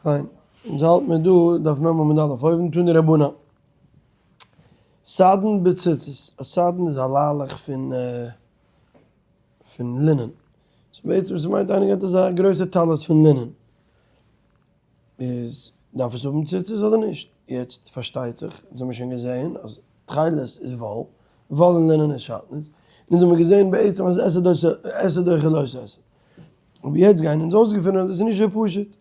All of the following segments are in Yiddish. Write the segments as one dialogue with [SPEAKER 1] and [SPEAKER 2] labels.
[SPEAKER 1] פיין, אונז האלט מיר דא דף מ עמוד א' אויבן תנו רבנן. סדן בציצית, א סדן איז א ליילעך פון פון לינען. סאו בעצם ס'מיינט איינער גייט אזא גרויסע טלית פון לינען. איז דארף עס האבן ציצית אדער נישט? יעצט פארשטייט זיך, אונז האמיר שוין געזעהן אז תכלת איז וואל, וואל און לינען איז שעטנז, און אונז האמיר געזעהן בעצם אז עשה דוחה לא תעשה. אבער יעצט גייען אונז אויסגעפינען אז דאס איז נישט אזוי פשוט.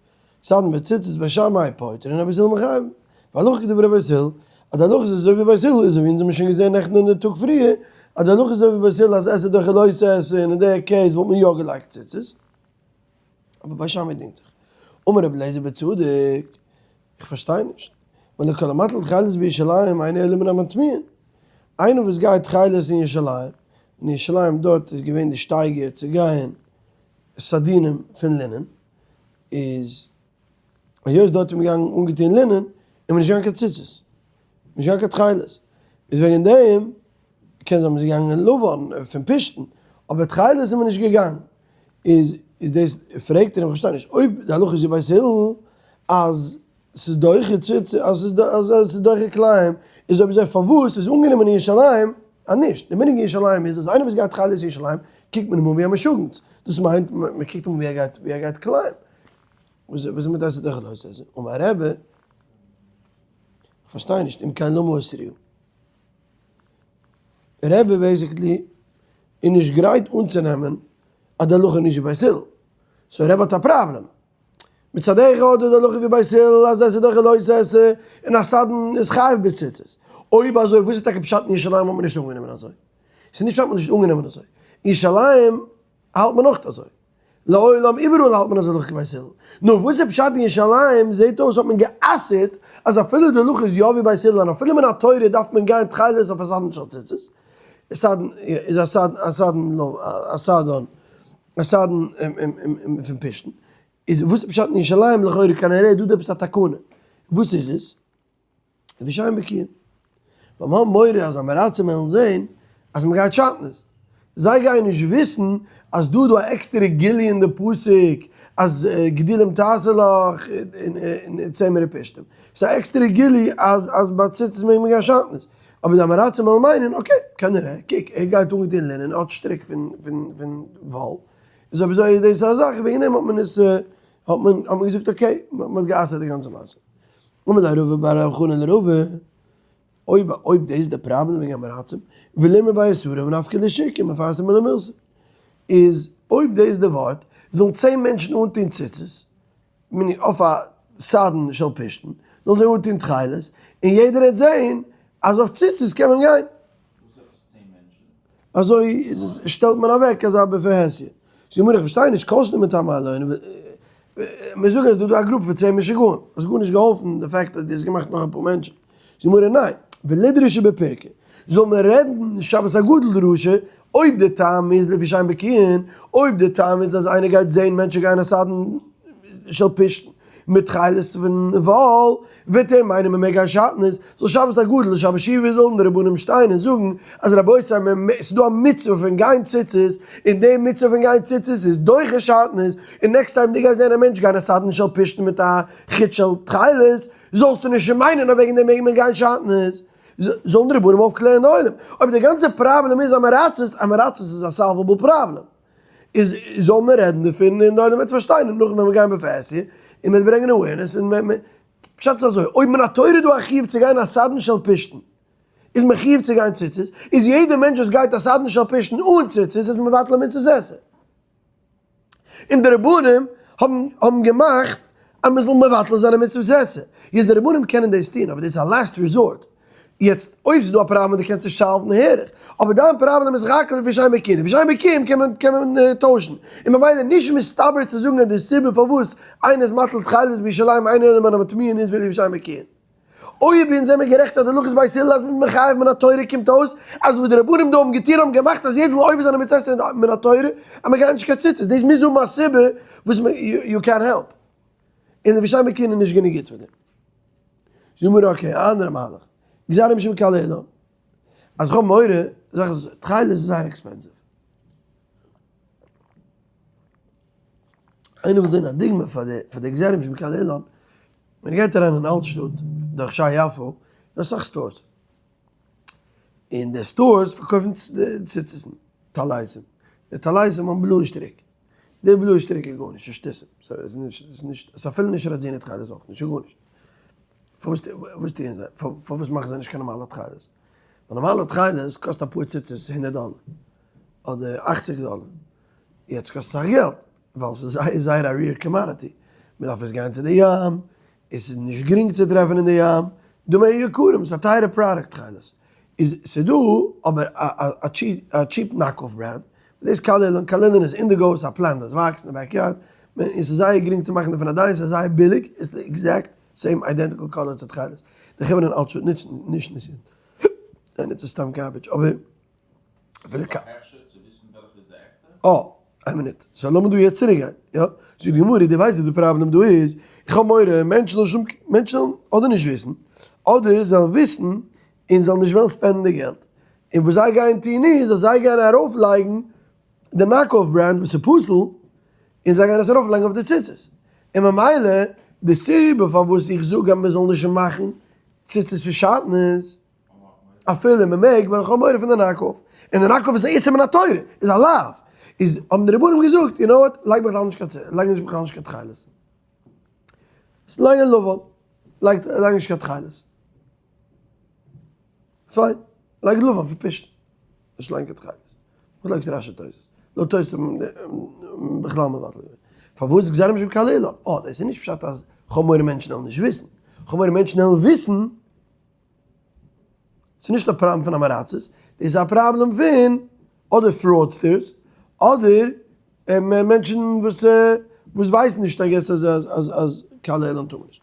[SPEAKER 1] סדן בציצית בית שמאי פוטרין און בית הלל מחייבין. והלכה כדברי בית הלל, אז די הלכה איז אזוי ווי בית הלל, אזוי ווי אונז האבן שוין געזען נעכטן און די טאג פריער, אז די הלכה איז אזוי ווי בית הלל אז עשה דוחה לא תעשה און אין די case וואלט מען יא געלייגט ציצית. אבער בית שמאי דינגט זיך. אמר רבי אליעזר בצדק, איך פארשטיי נישט. ווייל לכל המטיל תכלת בירושלים אינו אלא מן המטמיעין. איינער וואס גייט תכלת אין ירושלים, אין ירושלים דארט איז געווען די שטייגער צו גייען סדינים פון לינען, איז היות דארט איז מען געגאנגען אנגעטון לינען, איז מען נישט געגאנגען קיין ציצית, נישט געגאנגען קיין תכלת, איז וועגן דעם קען זיין מען איז געגאנגען לבן פון פשתן, אבער תכלת איז מען נישט געגאנגען, איז איז דאס פרעגט ער אים איך פארשטיי נישט, אויב די הלכה איז ווי בית הלל אז ס'איז דוחה ציצית אז ס'איז דוחה כלאים, איז אויב אזוי פארוואס איז אנגענומען אין ירושלים אז נישט? די מנהג אין ירושלים איז אז איינער וואס גייט תכלת אין ירושלים קוקט מען אים אן ווי א משוגעת, דאס מיינט מען קוקט אים אן ווי ער גייט ווי ער גייט כלאים, וואס איז מיט עשה דוחה לא תעשה? אמר רבי, איך פארשטיי נישט, אם כן למה אסרוה? רבי basically איז נישט גרייט אנצונעמען אז די הלכה איז נישט ווי בית הלל, so רבי האט א פראבלעם. מצד אחד איז די הלכה ווי בית הלל אז עשה דוחה לא תעשה און א סדן איז חייב בציצית. אויב אזוי וואס איז טאקע פשט אין ירושלים האט מען נישט אנגענומען אזוי? ס'איז נישט פשט מ'האט נישט אנגענומען אזוי. אין ירושלים האלט מען אויך אזוי. לעולם איבעראל האלט מען אזוי הלכה כבית הלל. נו וואס איז פשט אין ירושלים זעהט אויס האט מען גע'אסר'ט אז אפילו די הלכה איז יא ווי בית הלל און אפילו מן התורה דארף מען גיין תכלת אויף א סדן של ציצית. סדן איז א סדן א סדן א סדן א סדן פון פשתן. איז וואס איז פשט אין ירושלים לכאורה כנראה איז דא דא עפעס א תקנה. וואס איז עס? לפי שאין בקיאין. ווייל מ'האט מורא אז עם הארצים וועלן זעהן אז מ'גייט שעטנז. זיי גייען נישט וויסן אז דא איז דא א עקסטערע גילוי אין די פסוק אז גדילים תעשה לך און צמר ופשתים. ס'איז א עקסטערע גילוי אז אז ביי ציצית מעג מען גיין שעטנז. אבער די עם הארצים וועלן מיינען okay כנראה קוק ער גייט אנגעטון לינען ער האט שטריק פון פון פון וואל איז אויב אזוי איז דאס א זאך וועגן דעם האט מען עס האט מען האט מען געזאגט okay מ'האט גע'אסר'ט די גאנצע מעשה. אמר ליה רבא בר רב חנן לרבא, אויב אויב דאס איז די פראבלעם וועגן עם הארצים, ולימרו בי עשרה ונפקי לשוקא ומפרסמי להו מילתא. איז אויב דאס איז די ווארט, זאלן צען מענטשן אנטון ציצית, מיני אויף א סדן של פשתן, זאלן זיי אנטון תכלת, און יעדער העט זען אז אויף ציצית קען מען גיין.
[SPEAKER 2] וואס עפעס צען מענטשן?
[SPEAKER 1] אזוי שטעלט מען אוועק אזא בפרהסיא. זאגט די גמרא איך פארשטיי נישט, כל שנא מטמא אליין, מיר זאגן אז דא איז דא א גרופע פון צען משוגעים, האסט גארנישט געהאלפן די fact אז דו האסט געמאכט נאך אפאר מענטשן. זאגט די גמרא ניין, ולדרשה בפירקא, זאל מען רעדן שבת הגדול דרשה, אויב די טעם איז לפי שאין בקיאין, אויב די טעם איז אז איינער גייט זען מענטשן גייען א סדן של פשתן, מיט תכלת פון וואל, וועט ער מיינען מען מעג גיין שעטנז, זאל שבת הגדול און שבת שובה זאלן די רבנים שטיין און זאגן אז רבותי ס'איז דא א מצוה פון גיין ציצית, און די מצוה פון גיין ציצית איז דוחה שעטנז, און next time דו גייסט זען א מענטש גיין א סדין של פשתן מיט א חוט של תכלת, זאלסטו נישט מיינען אז וועגן דעם מעג מען גיין שעטנז. זאלן די רבנים אויפקלערן די עולם. אויב די גאנצע פראבלעם איז עם הארצות, עם הארצות איז א solvable פראבלעם. איז זאל מען רעדן דערפון און די עולם וועט פארשטיין און נאכדעם וועט מען גיין בפרהסיא און מען וועט ברענגען awareness און מען פשט איז אזוי אויב מן התורה איז דא א חיוב צו גיין א סדין של פשתן איז מען חיוב צו גיין ציצית איז יעדער מענטש וואס גייט א סדין של פשתן אן ציצית איז מבטל א מצות עשה. און די רבנים האבן האבן געמאכט אז מען זאל מבטל זיין א מצוות עשה. יעצט די רבנים קענען דאס טון אבער דאס איז א last resort. יעצט אויב ס'איז דא א פראבלעם דו קענסט נישט solve ן הער איך. אבער דיין פראבלעם איז רק לפי שאין בקיאים. לפי שאין בקיאים קען מען קען מען טוישן. און ממילא נישט מסתבר צו זאגן אז די סיבה פארוואס איינער איז מטיל תכלת בירושלים אינו אלא מן המטמיעין איז לפי שאין בקיאים. אויב אונז זעמיר גערעכט אז די הלכה איז בית הלל אז מ'איז מחייב מן התורה קומט אויס אז וואס די רבנים דא האבן געטון האבן געמאכט אז יעדער זאל עובר זיין א מצות עשה מן התורה אז מ'גייט נישט קיין ציצית דאס מוז האבן א סיבה וואס יו קענט העלפ און לפי שאין בקיאין איז נישט גענוג גוט פאר דעם. זאג מיר okay א אנדערע מהלך גזירה משום קלי עולם אז כ'האב מורא זאג איך תכלת איז זייער expensive. איינער וויל זען א דוגמא פאר די פאר די גזירה משום קלי עולם? מען גייט אריין אין אלט שטאט דורך שער יפו, דא אסאך stores, און די stores פארקויפן ציצית'ן, טליתים, די טליתים האבן בלויע שטריק, די בלויע שטריק איז גארנישט, ס'איז שטותים, ס'איז נישט, ס'איז נישט, ס'איז אפילו נישט ראדזינער תכלת אויך נישט, ס'איז גארנישט. פארוואס וואס טוען זיי? פארוואס מאכן זיי נישט קיין נארמאלע תכלת? ווייל נארמאלע תכלת קאסט אפאר ציצית הונדערט דאלער, אדער אכציג דאלער, יעצט קאסט אסאך געלט, ווייל ס'איז זייער זייער א rare commodity, מען דארף עס גיין צו די ים, עס איז נישט גרינג צו טרעפן אין די ים, דמי יקרים, ס'איז א טייערע product תכלת, איז ס'דא אבער א cheap knock-off brand, דאס קלא אילן, קלא אילן איז indigo, ס'איז א plant וואס וואקסט אין די backyard, און ס'איז זייער גרינג צו מאכן דערפון א dye, ס'איז זייער ביליג, עס איז די exact same identical color צו תכלת, די חברה אין אלטשטאט נוצן נישט ניסים, זיי נוצן סתם garbage, אבער אפילו ק. אה, איין מינוט, so לאמיר דא יעצט צוריק גיין, יא? זאגט די גמרא, דו ווייסט וואס די פראבלעם דא איז? איך האב מורא מענטשן זאלן נישט האבן, מענטשן זאלן אדער נישט וויסן, אדער זאלן וויסן און זאלן נישט וועלן spend ן די געלט, און וואס זיי גייען טון איז אז זיי גייען ארויף לייגן די knock-off brand וואס איז פסול, און זיי גייען עס ארויף לייגן אויף די ציצית, און ממילא די סיבה פארוואס איך זאג אז מען זאל נישט מאכן ציצית פון שעטנז, אפילו מען מעג, ווייל איך האב מורא פון די knock-off, און די knock-off איז א איסור מן התורה, איז א לאו, איז האבן די רבנים געזאגט, you know what, לייג בכלל נישט קיין ציצית, לייג נישט בכלל נישט קיין תכלת. לייג א לבן, לייג לייג נישט קיין תכלת. פיין, לייג לבן פון פשתן, נישט לייגן קיין תכלת. וואס לייגסטו רשי תוס'? לויט תוס' בכלל מבטל געווען. פארוואס גזירה משום קלא אילן? אה, דאס איז נישט פשט אז כ'האב מורא מענטשן וועלן נישט וויסן. כ'האב מורא מענטשן וועלן וויסן. ס'איז נישט א פראבלעם פון עם הארצות, דאס איז א פראבלעם פון אדער fraudsters, אדער מענטשן וואס וואס ווייסן נישט I guess אז אז אז קלא אילן טאר מען נישט.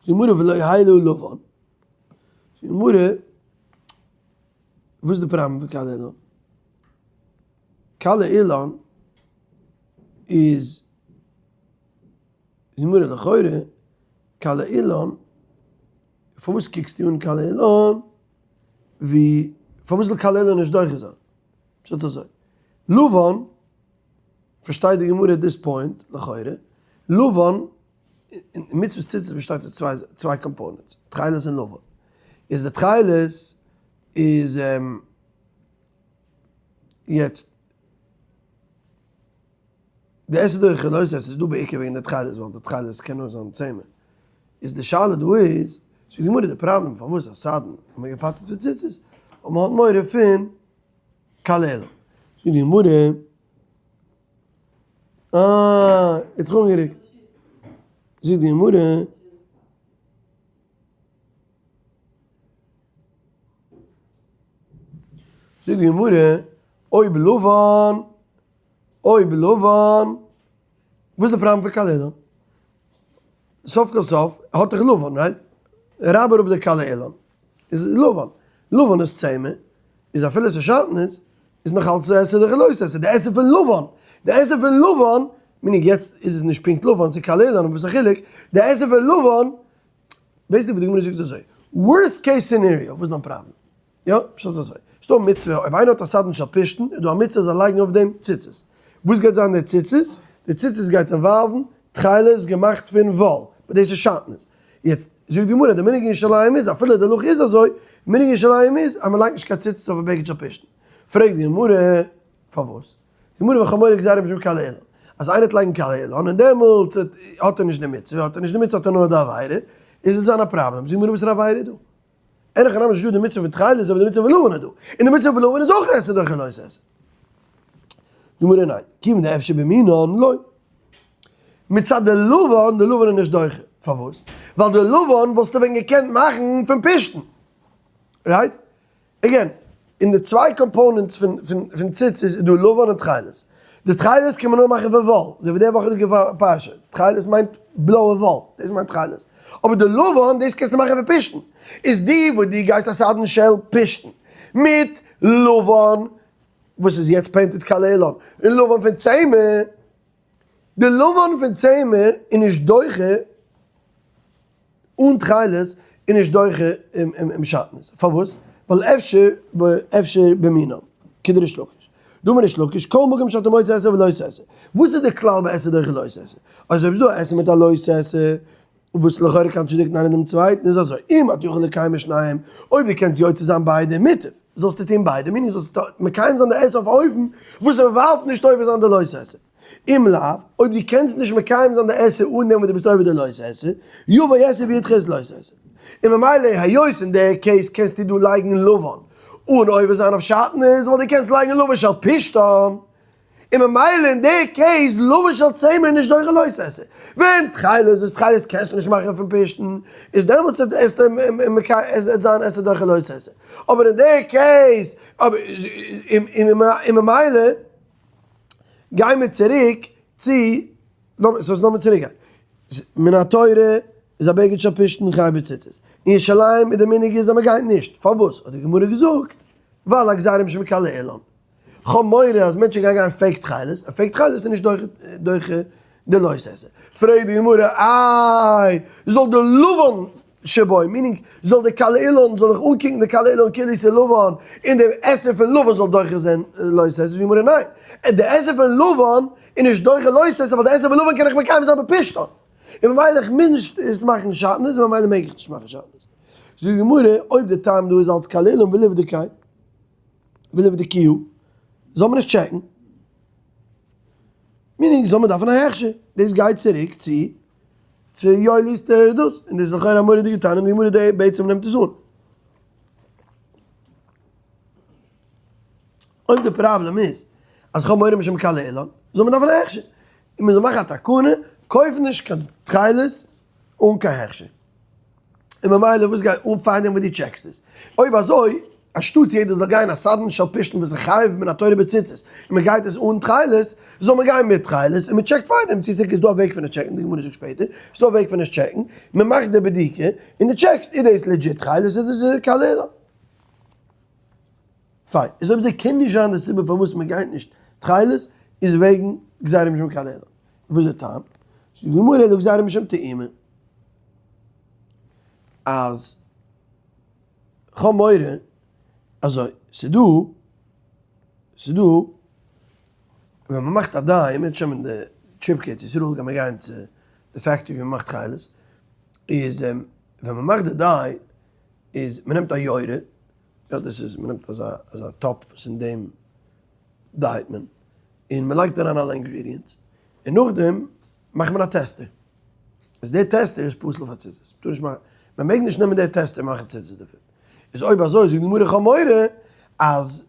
[SPEAKER 1] זאגט די גמרא ולא העלו לבן. זאגט די גמרא, וואס איז די פראבלעם פון קלא אילן? קלא אילן איז, זאגט די גמרא לכאורה, קלא אילן, פארוואס קוקסטו אן קלא אילן ווי, פארוואס זאל קלא אילן נישט דוחה זיין? פשוט אזוי, לבן, פארשטייט די גמרא at this point, לכאורה, לבן, אין מצוות ציצית באשטייט פון צוויי צוויי components, תכלת און לבן. איז די תכלת איז יעצט די עשה דוחה לא תעשה איז דא בעיקר וועגן די תכלת ווייל די תכלת קען נאר זיין צמר. איז די שאלה דא איז, זאגט די גמרא די פראבלעם פארוואס א סדן האט מען געפטר'ט פון ציצית, ווייל מען האט מורא פון קלא אילן. זאגט די גמרא. אה, ער האט זיך אנגערוקט. זאגט די גמרא. זאגט די גמרא, אויב לבן, אויב לבן, וואס איז די פראבלעם פון קלא אילן? סוף כל סוף האט דאך לבן, right? רייב אראפ די קלא אילן, איז לבן, לבן איז צמר, איז אפילו עס איז שעטנז, איז נאך אלץ עשה דוחה לא תעשה, די עשה פון לבן, די עשה פון לבן, meaning יעצט איז עס נישט פונקט לבן, ס'איז קלא אילן, אבער וואס א חילוק, די עשה פון לבן, basically וואס די גמרא זאגט איז אזוי, worst case scenario, וואס איז דיין פראבלעם? יא, פשט איז אזוי, ס'דא א מצוה, אויב איינער האט א סדין של פשתן, איז דא א מצוה זאל לייגן אויף דעם ציצית. וואס גייט זיין די ציצית? די ציצית גייט involve ן תכלת געמאכט פון וואל, but דאס איז שעטנז. יעצט, זאגט די גמרא, די מנהג אין ירושלים איז, אפילו די הלכה איז אזוי, מנהג אין ירושלים איז אז מ'לייגט נישט קיין ציצית אויף א בגד של פשתן. פרעגט די גמרא, פארוואס? די גמרא וחמור גזירה משום קלא אילן. אז איינער וועט לייגן קלא אילן און דעמאלטס האט ער נישט די מצוה, האט ער נישט די מצוה האט ער נאר די עבירה, איז עס זיין א פראבלעם. זאגט די גמרא וואס איז עבירה דא? אין הכי נמי נישט דא די מצוה פון תכלת אבער די מצוה פון לבן איז דא, און די מצוה פון לבן איז אויך עשה דוחה לא תעשה. זאגט די גמרא ניין, כיוון דאפשר במינן לא. מצד די לבן, די לבן איז נישט דוחה, פארוואס? ווייל די לבן וואלסטו ווען געקענט מאכן פון פשתן, right? Again, אין די צוויי components פון ציצית איז דא לבן און תכלת. די תכלת קען מען נאר מאכן פון וואל, אזוי ווי די וואכעדיגע פרשה, תכלת מיינט בלויע וואל, דאס מיינט תכלת. אבער די לבן, דאס קענסטו מאכן פון פשתן. איז די וואס דו גייסט א סדין של פשתן מיט לבן, וואס איז יעצט painted קלא אילן, און לבן פון צמר, די לבן פון צמר איז נישט דוחה אן תכלת איז נישט דוחה עם שעטנז, פארוואס? ווייל אפשר אפשר במינם, כדריש לקיש, דאמר ריש לקיש כל מקום שאתה מוצא עשה ולא תעשה, וואס איז די כלל ביי עשה דוחה לא תעשה? אז אויב איז דא א עשה מיט א לא תעשה. וואס לכאורה contradict איינער דעם צווייטן איז אזוי, אם אתה יכול לקיים את שניהם, אויב דו קענסט יוצא זיין ביידע מוטב, זאלסטו טון ביידע, meaning זאלסטו מקיים זיין די עשה אויף א אופן וואס עס ווארפט נישט עובר זיין די לא תעשה. אם לאו, אויב דו קענסט נישט מקיים זיין די עשה אן דעם וואס דו ביסט עובר די לא תעשה, יבוא עשה וידחה את לא תעשה. און ממילא היות אין די case קענסטו דא לייגן לבן אן עובר זיין אויף שעטנז, ווייל דו קענסט לייגן לבן של פשתן, און ממילא אין די case לבן של צמר איז נישט דוחה לא תעשה. ווען תכלת וואס תכלת קענסטו נישט מאכן פון פשתן, איז דעמאלטס וועט זיין עשה דוחה לא תעשה. אבער אין די case, און ממילא גיי מיר צוריק צו, סאו לאמיר צוריק גיין. מן התורה איז א בגד של פשתן חייב בציצית. אין ירושלים איז די מנהג איז אז מען גייט נישט. פארוואס? האט די גמרא געזאגט, ווייל הגזירה משום קלעי אילן. כ'האב מורא אז מענטשן גייען גיין fake תכלת, און fake תכלת איז נישט דוחה די לא תעשה. פרעגט די גמרא, איי, זאל די לבן שבו, meaning זאל די קלעי אילן, זאל איך אנקוקן די קלעי אילן כאילו ס'איז לבן, און די עשה פון לבן זאל דוחה זיין לא תעשה? זאגט די גמרא, ניין, די עשה פון לבן איז נישט דוחה לא תעשה, ווייל די עשה פון לבן קען איך מקיים זיין בפשתן, און ממילא איך מוז נישט עס מאכן שעטנז, און ממילא מעג איך נישט מאכן שעטנז. זאגט די גמרא, אויב די טעם דא איז אלץ קלעי אילן ולבדקיה, ולבדקיה, זאל מען נישט טשעקן. meaning זאל מען דארפן א הכשר. דאס גייט צוריק צו צו יואלי'ס דאס, און דאס איז לכאורה א מורא'דיגע טענה, און די גמרא די בעצם נעמט עס אן. אויב די פראבלעם איז אז כ'האב מורא משום קלעי אילן, זאל מען דארפן א הכשר. און מען זאל מאכן א תקנה, קויף נישט קיין תכלת אן קיין הכשר. און ממילא וואס גייט אן פארדעם וואס דו טשעקסט עס? אויב אזוי, אנשטאטס יעדער זאל גיין א סדין של פשתן וואס איז חייב מן התורה בציצית, און מען גייט עס אן תכלת, זאל מען גיין מיט תכלת, און מען טשעקט פארדעם צו ס'איז דא א וועג פון עס טשעקן, די גמרא זאגט שפעטער, ס'איז דא א וועג פון עס טשעקן, מען מאכט די בדיקה, און דו טשעקסט, איז דאס legit תכלת, איז דאס קלעי אילן. פיין, איז אויב אזוי קען נישט זיין די סיבה פארוואס מען גייט נישט תכלת איז וועגן גזירה משום קלעי אילן. וואס איז די טעם? זאגט די גמרא אלא גזירה משום טעימה. אז כ'האב מורא אזוי, ס'דא, ס'דא, ווען מ'מאכט א dye, אם ירצה השם אין די trip קיין ארץ ישראל גייט מען גיין צו די factory ווי מ'מאכט תכלת, איז ווען מ'מאכט די dye איז מ'נעמט א יורה, יא דאס איז מ'נעמט אזא אזא טאפ וואס אין דעם דייט מען, און מ'לייגט אריין אלע ingredients, און נאכדעם מאכט מען א tester. איז דער tester איז פסול פאר ציצית, מ'טאר נישט מאכן, מ'מעג נישט נעמען דער tester מאכן ציצית דערפון. איז אויב אזוי זאגט די גמרא איך האב מורא אז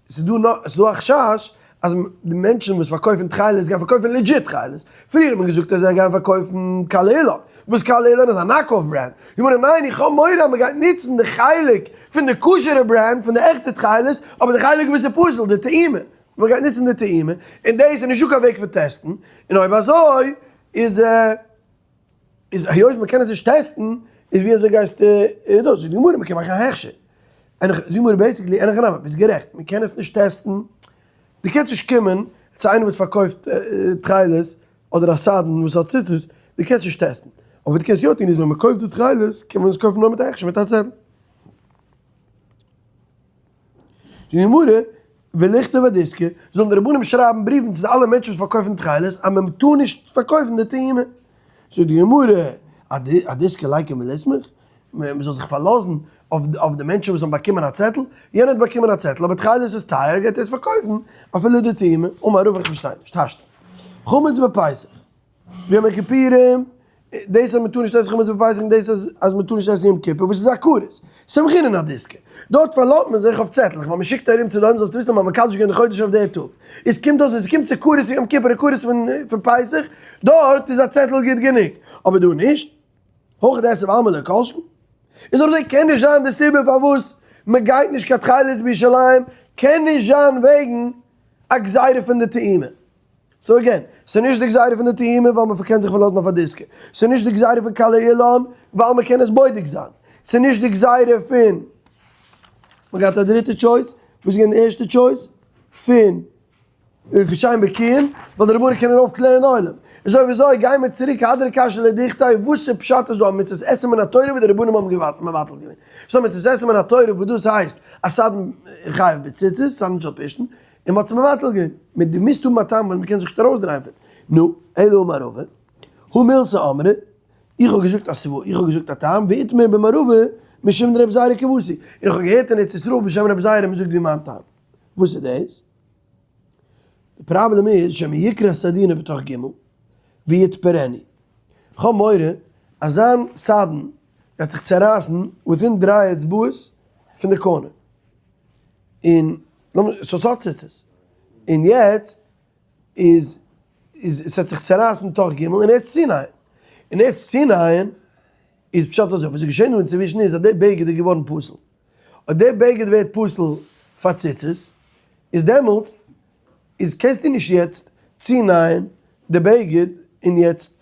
[SPEAKER 1] ס'איז דא נאך, ס'איז דא א חשש אז די מענטשן וואס פארקויפן תכלת גייען פארקויפן legit תכלת. פריער האט מען געזאגט אז זיי גייען פארקויפן קלעי אילן, וואס קלעי אילן איז א knock-off brand. די גמרא ניין איך האב מורא אז מ'גייט נוצן די חלק פון די כשר'ע brand פון די עכטע תכלת, אבער די חלק וואס איז פסול, די טעימה, מ'גייט נוצן די טעימה, און דאס איז נישטא קיין וועג פון טעסטן, און אויב אזוי איז איז היות מ'קען עס נישט טעסטן, איז ווי אזוי גייסטו דאס? זאגט די גמרא מ'קען מאכן א הכשר. זאגט די גמרא basically, אין הכי נמי, ביסט גערעכט, מ'קען עס נישט טעסטן, דו קענסט נישט קומען צו איינעם וואס פארקויפט תכלת אדער א סדין וואס האט ציצית, דו קענסט נישט טעסטן, אבער וואס דו קענסט יא טון איז ווען מ'קויפט די תכלת קען מען עס קויפן נאר מיט א הכשר מיט א צעטל. זאגט די גמרא, וליכתוב אדיסקא, זאלן די רבנים שרייבן בריוון צו די אלע מענטשן וואס פארקויפן תכלת אז מען טאר נישט פארקויפן די טעימה. זאגט די גמרא, אדיסקא ליכא מליסמך, מען זאל זיך פארלאזן אויף די מענטשן וואס האבן באקומען א צעטל, יענער האט באקומען א צעטל אבער תכלת איז טייער גייט ער עס פארקויפן אפילו די טעימה, אמר רבא איך פארשטיי נישט, השתא חמץ בפסח. ביום הכיפורים, דאס אז מען טאר נישט עסן חמץ בפסח און דאס אז מען טאר נישט עסן יום כיפור, וואס איז א כרת? סמכינן אדיסקא. דארט פארלאזט מען זיך אויף צעטלעך, ווייל מען שיקט ארום צו די עולם זאלסטו וויסן אז מען האט מקדש געווען די חודש אויף די טאג. איז קומט אויס ווען ס'קומט צו כרת פון יום כיפור און כרת פון פסח, דארט איז א צעטל גוט גענוג, אבער דא נישט. הכא דאתא בעלמא לא כל שכן. איז אויב אזוי קען נישט זיין די סיבה פארוואס מען גייט נישט קיין תכלת בירושלים, קען נישט זיין וועגן א גזירה פון די טעימה. so again, ס'איז נישט די גזירה פון די טעימה ווייל מען קען זיך פארלאזן אויף א דיסקע. ס'איז נישט די גזירה פון קלעי אילן ווייל מען קען עס בודק זיין. ס'איז נישט די גזירה פון. מען געהאט א דריטע choice, וואס איז געווען די ערשטע choice? פון שאין בקיאין, ווייל די רבנים קענען אויפקלערן די עולם. איז אויב אזוי גייען מיר צוריק הדרא קשיא לדוכתיה, וואס איז פשט אז דא א מצות עשה מן התורה וואס די רבנים האבן מבטל געווען? ס'איז דא מצות עשה מן התורה וואס דאס הייסט א סדין חייב בציצית, סדין של פשתן, און מ'האט עס מבטל געווען. מיט די מוזט האבן א טעם וואס מ'קען זיך נישט ארויסדרייען פון. נו, אלא אמר רבא, הא מילתא אמרי. איך האב געזאגט א סברא, איך האב געזאגט א טעם, ואיתמר במערבא משום דרבי זירא כוותיה, און איך האב געהערט אין ארץ ישראל בשם רבי זירא מען זאגט ווי מיין טעם. וואס איז דאס? די פראבלעם איז שמא יקרע סדינו בתוך ג' ויתפרנו. איך האב מורא אז זיין סדין גייט זיך צערייסן within דריי אצבעות פון די corner. און לאמיר, so ס'האט ציצית. און יעצט איז איז עס וועט זיך צערייסן תוך ג' און ער וועט עס צונייען. און ער וועט עס צונייען איז פשט אזוי, וואס איז געשען דא אינצווישן איז אז די בגד איז געווארן פסול. אויב די בגד ווערט פסול פאר ציצית, איז דעמאלטס איז קענסטו נישט יעצט צונייען די בגד און יעצט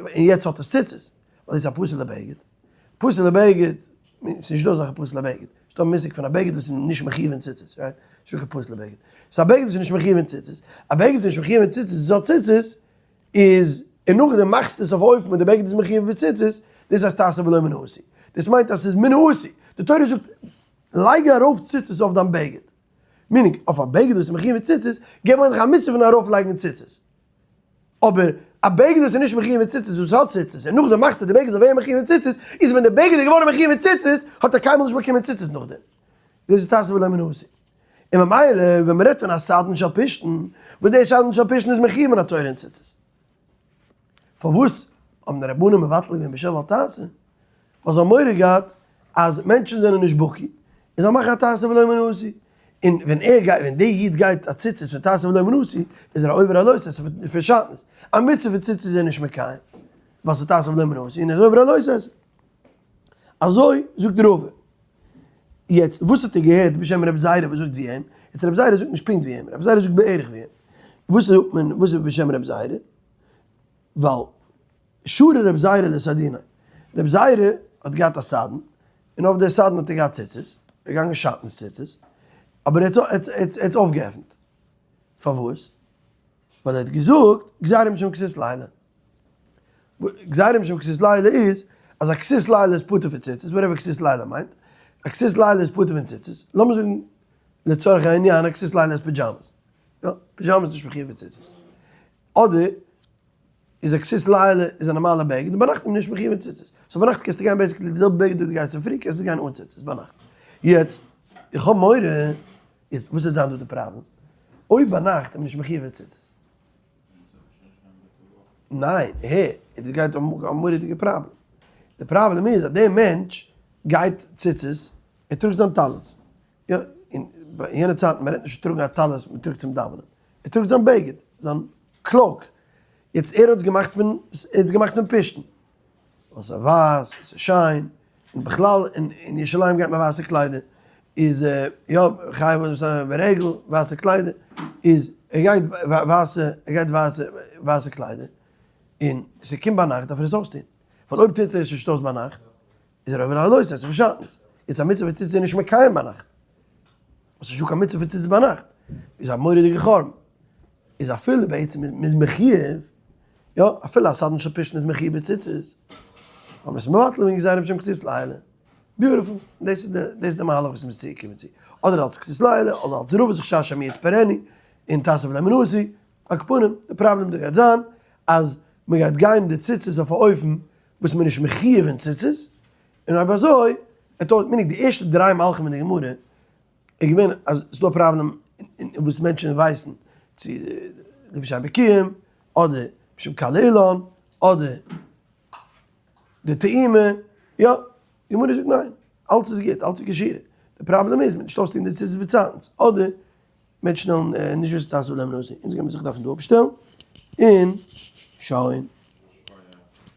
[SPEAKER 1] און יעצט האט עס ציצית, ווייל דאס איז א פסול'ע בגד. פסול'ע בגד, ס'איז נישט דא אזעלכע פסול'ע בגד. ס'איז דא א מושג פון א בגד וואס איז נישט מחיוב אין ציצית, right? נישטא קיין פסול'ע בגד. ס'איז א בגד וואס איז נישט מחיוב אין ציצית. א בגד וואס איז נישט מחיוב אין ציצית, איז האט ציצית, איז, און נאכדעם מאכסטו עס אויף א אופן וואס די בגד איז מחיוב בציצית, דאס הייסט תעשה ולא מן העשוי. דאס מיינט אז ס'איז מן העשוי. די תורה זאגט, לייג ארויף ציצית אויף דיין בגד. meaning, אויף א בגד וואס איז מחיוב אין ציצית, געבט מען דיך א מצוה פון ארויפלייגן ציצית. אבער א בגד וואס איז נישט מחיוב אין ציצית וואס האט ציצית, און נאכדעם מאכסטו די בגד זאל ווערן מחיוב אין ציצית, איז ווען די בגד איז געווארן מחיוב אין ציצית, האט ער קיינמאל נישט באקומען ציצית נאכדעם. דאס איז תעשה ולא מן העשוי. און ממילא ווען מ'רעדט פון א סדין של פשתן, וואס דער סדין של פשתן איז מחיוב מן התורה אין ציצית. פארוואס האבן די רבנים מבטל געווען בשב ואל תעשה? ווייל זיי האבן מורא געהאט אז מענטשן זענען נישט בקי, און זיי מאכן א תעשה ולא מן העשוי. און ווען ער גייט, ווען דער איד גייט א ציצית פון תעשה ולא מן העשוי, איז ער א עובר על לא תעשה פון שעטנז. א מצוה פון ציצית איז ער נישט מקיים, ווייל ס'איז תעשה ולא מן העשוי, און ער איז עובר על לא תעשה. אזוי זאגט רבא. יעצט וואס האט ער געהערט בשם רבי זירא וואס זאגט ווי אים? יעצט רבי זירא זאגט נישט פונקט ווי אים, רבי זירא זאגט בערך ווי אים. וואס זאגט מען, וואס איז בשם רבי זירא? ווייל שרא רבי זירא לסדיניה, רבי זירא האט געהאט א סדין, און אויף די סדין האט ער געהאט ציצית, ער איז געגאנגען שעטנז ציצית, אבער ער האט עס אויפגעעפנט. פארוואס? ווייל ער האט געזאגט גזירה משום כסות לילה. גזירה משום כסות לילה איז אז א כסות לילה איז פטור פון ציצית, whatever כסות לילה מיינט, א כסות לילה איז פטור פון ציצית, לאמיר זאגן לצורך הענין א כסות לילה איז פידזשאמעס, יא, פידזשאמעס איז נישט מחיוב בציצית, אדער איז א כסות לילה איז א נארמאלע בגד און ביינאכט איז מען נישט מחיוב אין ציצית, so ביינאכט קענסטו גיין basically די זעלבע בגד וואס דו גייסט צופרי קענסטו גיין אן ציצית ביינאכט, יעצט איך האב מורא, איז וואס וועט זיין דא די פראבלעם? אויב ביינאכט איז מען נישט מחיוב אין ציצית. ניין, הער, דאס גייט א מורא'דיגע פראבלעם. די פראבלעם איז אז דער מענטש גייט ציצית, ער טראגט זיין טלית. יא, אין יענע צייטן, מען רעדט נישט פון טראגן א טלית, מען טראגט צום דאווענען. ער טראגט זיין בגד, זיין cloak. יעצט ער האט עס געמאכט פון, ער האט עס געמאכט פון פשתן. ווייל ס'איז ווייס, ס'איז שיין, און בכלל אין ירושלים גייט מען ווייסע קליידער, איז יא, חייב ברגל, ווייסע קליידער, איז ער גייט ווייסע, ער גייט ווייסע, ווייסע קליידער, און ס'קומט ביינאכט דארף ער עס אויסטון, ווייל אויב טוט ער עס נישט אויס ביינאכט, איז ער עובר על לא תעשה פון שעטנז, יעצט א מצוה פון ציצית איז נישט מקיים ביינאכט, עס איז נישטא קיין מצוה פון ציצית ביינאכט, איז א מורא'דיגע חורבן. איז אפילו בעצם מ'איז מחיוב, יא, אפילו א סדין של פשתן איז מחיוב בציצית, אבער עס איז מבטל וועגן גזירה משום כסות לילה. beautiful, דאס איז די, דאס איז די מהלך וואס מ'איז צוגעקומען צו. אדער אלס כסות לילה, אדער אלס רבא'ס חשש שמא יתפרנו, און תעשה ולא מן העשוי. על כל פנים, די פראבלעם דא גייט זיין, אז מ'גייט גיין די ציצית אויף א אופן וואס מ'איז נישט מחיוב אין ציצית, און אויב אזוי, עט אויס, meaning די ערשטע דריי מהלכים אין די גמרא, איז געווען אז ס'דא א פראבלעם אין וואס מענטשן ווייסן צו לפי שאין בקיאים אדער משום קל אילן אדער די טעימה, יא, די גמרא זאגט ניין, אלץ איז גוט, אלץ איז כשירה, די פראבלעם איז מ'וועט נישט אויסטון די ציצית באצייטנס, אדער מענטשן וועלן נישט וויסן תעשה ולא מן העשוי, אונז גיימיר זיך דארפן דא אפשטעלן און שוין.